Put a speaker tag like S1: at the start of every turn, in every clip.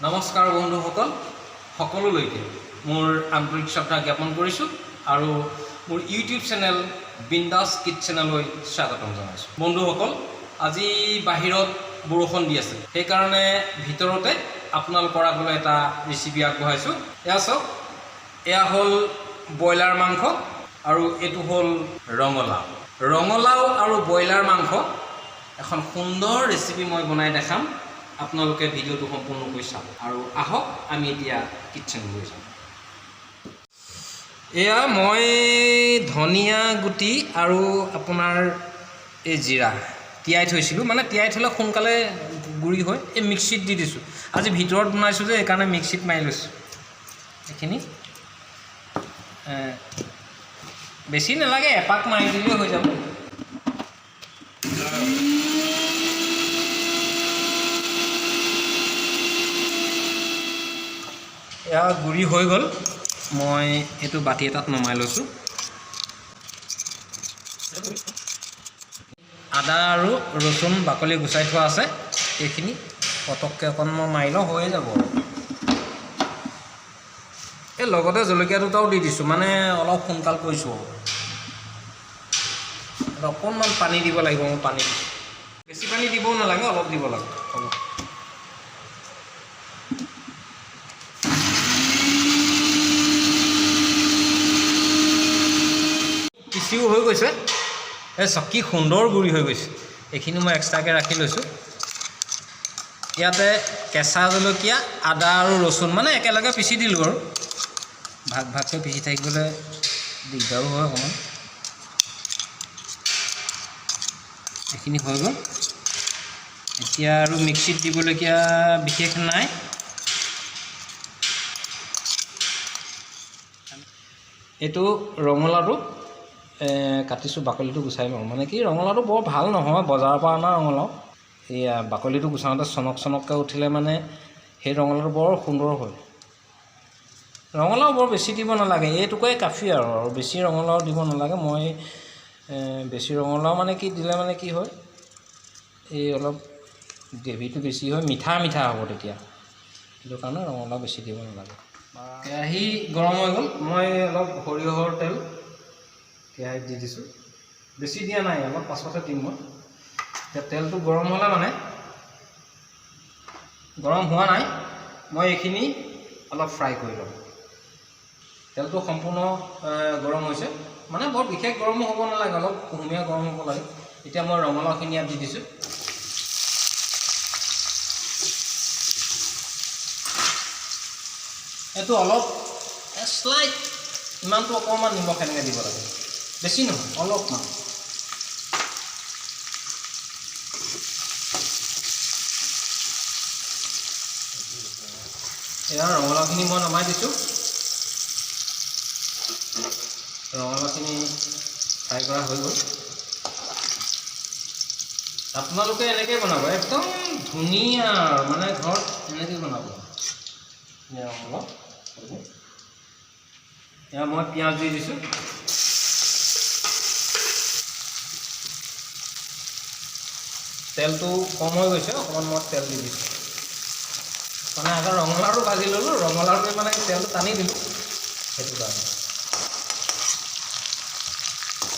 S1: নমস্কাৰ বন্ধুসকল, সকলোলৈকে মোৰ আন্তৰিক শ্ৰদ্ধা জ্ঞাপন কৰিছোঁ আৰু মোৰ ইউটিউব চেনেল বিন্দাছ কিটচেনলৈ স্বাগতম জনাইছোঁ। বন্ধুসকল, আজি বাহিৰত বৰষুণ দি আছে, সেইকাৰণে ভিতৰতে আপোনালোকৰ আগলৈ এটা ৰেচিপি আগবঢ়াইছোঁ। এয়া চাওক, এয়া হ'ল ব্ৰইলাৰ মাংস আৰু এইটো হ'ল ৰঙালাও। ৰঙালাও আৰু ব্ৰইলাৰ মাংস এখন সুন্দৰ ৰেচিপি মই বনাই দেখাম। আপোনালোকে ভিডিঅ'টো সম্পূৰ্ণকৈ চাব আৰু আহক, আমি এতিয়া কিটচেনলৈ যাওঁ। এয়া মই ধনিয়া গুটি আৰু আপোনাৰ এই জিৰা তিয়াই থৈছিলোঁ, মানে তিয়াই থ'লে সোনকালে গুড়ি হয়। এই মিক্সিত দি দিছোঁ। আজি ভিতৰত বনাইছোঁ যে, সেইকাৰণে মিক্সিত মাৰি লৈছোঁ। এইখিনি বেছি নালাগে, এপাক মাৰি দিলেই হৈ যাব। এয়া গুড়ি হৈ গ'ল। মই এইটো বাতি এটাত নমাই লৈছোঁ। আদা আৰু ৰচুন বাকলি গুচাই থোৱা আছে। এইখিনি পটককৈ অকণমান মাৰি লওঁ, হৈয়ে যাব আৰু। এই লগতে জলকীয়া দুটাও দি দিছোঁ, মানে অলপ সোনকাল কৰিছোঁ আৰু। অকণমান পানী দিব লাগিব। মই পানী দিছোঁ, বেছি পানী দিবও নালাগে, অলপ দিব লাগে, হ'ব। পিচিও হৈ গৈছে। এই চাওক, কি সুন্দৰ গুড়ি হৈ গৈছে। এইখিনি মই এক্সট্ৰাকৈ ৰাখি লৈছোঁ। ইয়াতে কেঁচা জলকীয়া, আদা আৰু ৰচুন মানে একেলগে পিচি দিলোঁ আৰু ভাগ ভাগকৈ পিচি থাকিবলৈ দিগদাৰো হয় অকণমান। এইখিনি হৈ গ'ল। এতিয়া আৰু মিক্সিত দিবলগীয়া বিশেষ নাই। এইটো ৰঙালাওটো কাটিছোঁ, বাকলিটো গুচাই লওঁ। মানে কি, ৰঙালাওটো বৰ ভাল নহয়, বজাৰৰ পৰা অনা ৰঙালাও। এয়া বাকলিটো গুচাওঁতে চনক চনককৈ উঠিলে মানে সেই ৰঙালাওটো বৰ সুন্দৰ হয়। ৰঙালাও বৰ বেছি দিব নালাগে, এইটুকুৱাই কাফি আৰু বেছি ৰঙালাও দিব নালাগে। মই বেছি ৰঙালাও মানে কি দিলে মানে কি হয়, এই অলপ গ্ৰেভিটো বেছি হয়, মিঠা মিঠা হ'ব তেতিয়া। সেইটো কাৰণে ৰঙালাও বেছি দিব নালাগে। কেৰাহী গৰম হৈ গ'ল। মই অলপ সৰিয়হৰ তেল কেৰাহীত দি দিছোঁ। বেছি দিয়া নাই, অলপ পাছতহে দিম মই। এতিয়া তেলটো গৰম হ'লে, মানে গৰম হোৱা নাই, মই এইখিনি অলপ ফ্ৰাই কৰি ল'ম। তেলটো সম্পূৰ্ণ গৰম হৈছে, মানে বৰ বিশেষ গৰমো হ'ব নালাগে, অলপ কুহুমীয়া গৰম হ'ব লাগে। এতিয়া মই ৰঙালাওখিনি ইয়াত দি দিছোঁ। এইটো অলপ শ্লাইট, ইমানটো অকণমান নিমখ এনেকৈ দিব লাগে, বেছি নহয়, অলপমান। এয়া ৰঙালাওখিনি মই নমাই দিছোঁ। ৰঙালাওখিনি ফ্ৰাই কৰা হৈ গ'ল। আপোনালোকে এনেকৈ বনাব, একদম ধুনীয়া, মানে ঘৰত এনেকৈ বনাব। এয়া ৰঙালাও, এয়া মই পিঁয়াজ দি দিছোঁ। তেলটো কম হৈ গৈছে, অকণমান মই তেল দি দিছোঁ। মানে আগত ৰঙালাওটো ভাজি ল'লোঁ, ৰঙালাওটোৱে মানে তেলটো টানি দিলোঁ, সেইটো কাৰণে।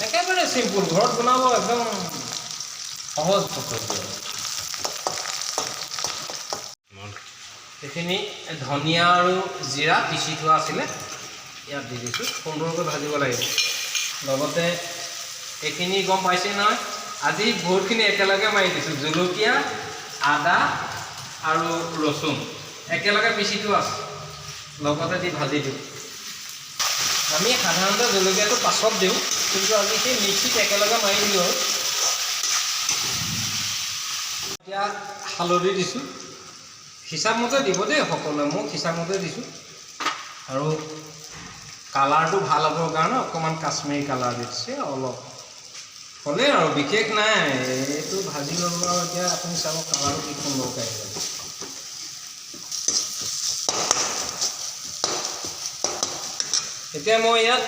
S1: একেবাৰে চিম্পুল, ঘৰত বনাব একদম সহজ পদ্ধতি আৰু। এইখিনি ধনিয়া আৰু জিৰা পিচি থোৱা আছিলে, ইয়াত দি দিছোঁ। সুন্দৰকৈ ভাজিব লাগিব। লগতে এইখিনি গম পাইছেই নহয়, আজি বহুতখিনি একেলগে মাৰি দিছোঁ। জলকীয়া, আদা আৰু ৰচুন একেলগে পিচি থোৱা আছে, লগতে দি ভাজি দিওঁ। আমি সাধাৰণতে জলকীয়াটো পাছত দিওঁ, কিন্তু আজি সেই মিক্সিত একেলগে মাৰি দিলোঁ। আৰু এতিয়া হালধি দিছোঁ। হিচাপমতে দিব দেই সকলোৱে, মোক হিচাপমতে দিছোঁ। আৰু কালাৰটো ভাল হ'বৰ কাৰণে অকণমান কাশ্মীৰী কালাৰ দি দিছে অলপ হ'লেই আৰু বিশেষ নাই। এইটো ভাজি ল'লোঁ আৰু এতিয়া আপুনি চাব, কালাৰটো কি সুন্দৰকৈ আহিব। এতিয়া মই ইয়াত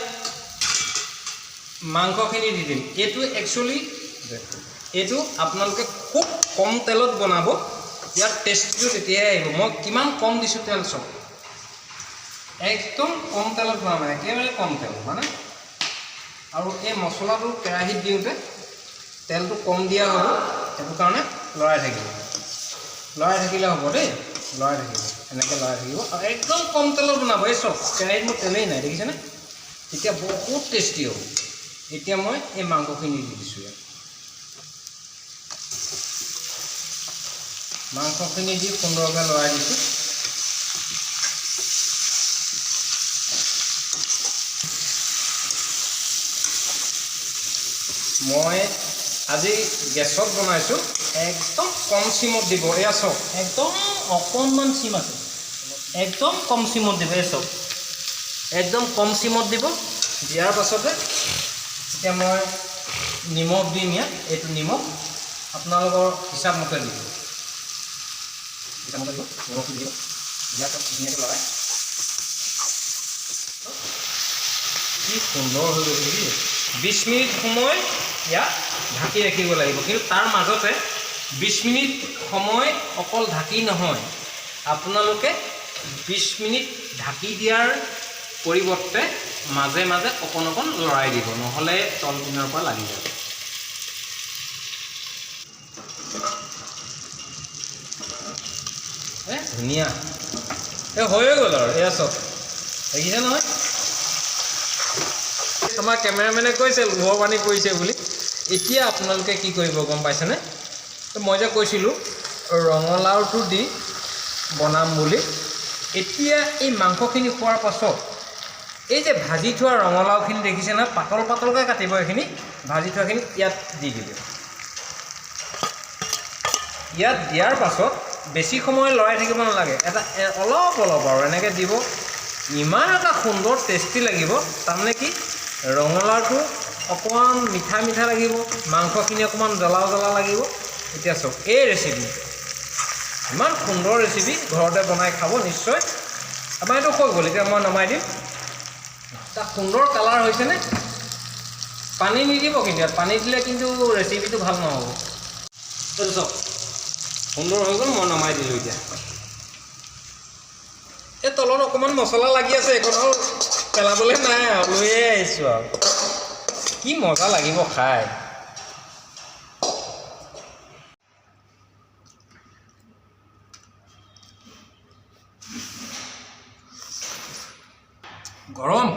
S1: মাংসখিনি দি দিম। এইটো একচুৱেলি এইটো আপোনালোকে খুব কম তেলত বনাব। ইয়াৰ টেষ্টটো তেতিয়াহে আহিব। মই কিমান কম দিছোঁ তেল চব, একদম কম তেলত বনাম, একেবাৰে কম তেল মানে। আৰু এই মছলাটো কেৰাহীত দিওঁতে তেলটো কম দিয়া হ'ব, সেইটো কাৰণে লৰাই থাকিব, লৰাই থাকিলে হ'ব দেই, লৰাই থাকিব, এনেকৈ লৰাই থাকিব। আৰু একদম কম তেলত বনাব। এই চব কেৰাহীত মোৰ তেলেই নাই, দেখিছেনে? তেতিয়া বহুত টেষ্টি হ'ব। এতিয়া মই এই মাংসখিনি দি দিছোঁ ইয়াত। মাংসখিনি দি সুন্দৰকৈ লৰাই দিছোঁ। মই আজি গেছত বনাইছোঁ, একদম কম চিমত দিব। এয়া চাওক, একদম অকণমান চিম আছে, একদম কম চিমত দিব। এই চাওক, একদম কম চিমত দিব। দিয়াৰ পাছতে এতিয়া মই নিমখ দিম ইয়াত। এইটো নিমখ আপোনালোকৰ হিচাপমতে দিব, হিচাপমতে দিব, নিমখটো দিব। দিয়াৰ পাছত ধুনীয়াকৈ লৰাই, কি সুন্দৰ হৈ গৈছে দেখিছে। 20 মিনিট সময় ইয়াক ঢাকি ৰাখিব লাগিব। কিন্তু তাৰ মাজতে 20 মিনিট সময় অকল ঢাকি নহয়, আপোনালোকে 20 মিনিট ঢাকি দিয়াৰ পৰিৱৰ্তে মাজে মাজে অকণ অকণ লৰাই দিব, নহ'লে তলপিনৰ পৰা লাগি যাব। ধুনীয়া, এই হৈয়ে গ'ল আৰু। এয়া চাওক, দেখিছে নহয়, আমাৰ কেমেৰামেনে কৈছে লোভৰ পানী পৰিছে বুলি। এতিয়া আপোনালোকে কি কৰিব গম পাইছেনে? মই যে কৈছিলোঁ ৰঙালাওটো দি বনাম বুলি। এতিয়া এই মাংসখিনি খোৱাৰ পাছত এই যে ভাজি থোৱা ৰঙালাওখিনি দেখিছে নহয়, পাতল পাতলকৈ কাটিব, এইখিনি ভাজি থোৱাখিনি ইয়াত দি দিব। ইয়াত দিয়াৰ পাছত বেছি সময় লৰাই থাকিব নালাগে, এটা অলপ অলপ আৰু এনেকৈ দিব। ইমান এটা সুন্দৰ টেষ্টি লাগিব। তাৰমানে কি, ৰঙালাওটো অকণমান মিঠা মিঠা লাগিব, মাংসখিনি অকণমান জ্বলা জ্বলা লাগিব। এতিয়া চাওক, এই ৰেচিপি ইমান সুন্দৰ ৰেচিপি, ঘৰতে বনাই খাব নিশ্চয়। আমাৰ এইটো হৈ গ'ল, এতিয়া মই নমাই দিম। এটা সুন্দৰ কালাৰ হৈছেনে? পানী নিদিব কিন্তু, ইয়াত পানী দিলে কিন্তু ৰেচিপিটো ভাল নহ'ব। এইটো চাওক, সুন্দৰ হৈ গ'ল, মই নমাই দিলোঁ। এতিয়া এই তলত অকণমান মছলা লাগি আছে, এইকণ আৰু পেলাবলৈ নাই আৰু, লৈয়ে আহিছোঁ আৰু। কি মজা লাগিব খাই। গৰম,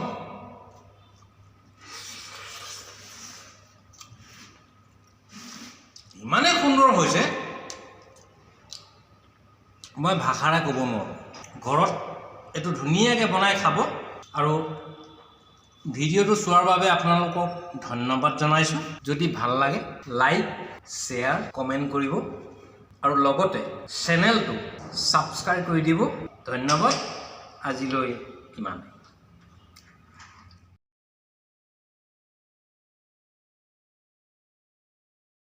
S1: ইমানেই সুন্দৰ হৈছে, মই ভাষাৰে ক'ব নোৱাৰোঁ। ঘৰত এইটো ধুনীয়াকৈ বনাই খাব। আৰু ভিডিঅ'টো চোৱাৰ বাবে আপোনালোকক ধন্যবাদ জনাইছোঁ। যদি ভাল লাগে লাইক, শ্বেয়াৰ, কমেণ্ট কৰিব আৰু লগতে চেনেলটো ছাবস্ক্ৰাইব কৰি দিব। ধন্যবাদ, আজিলৈ ইমানে।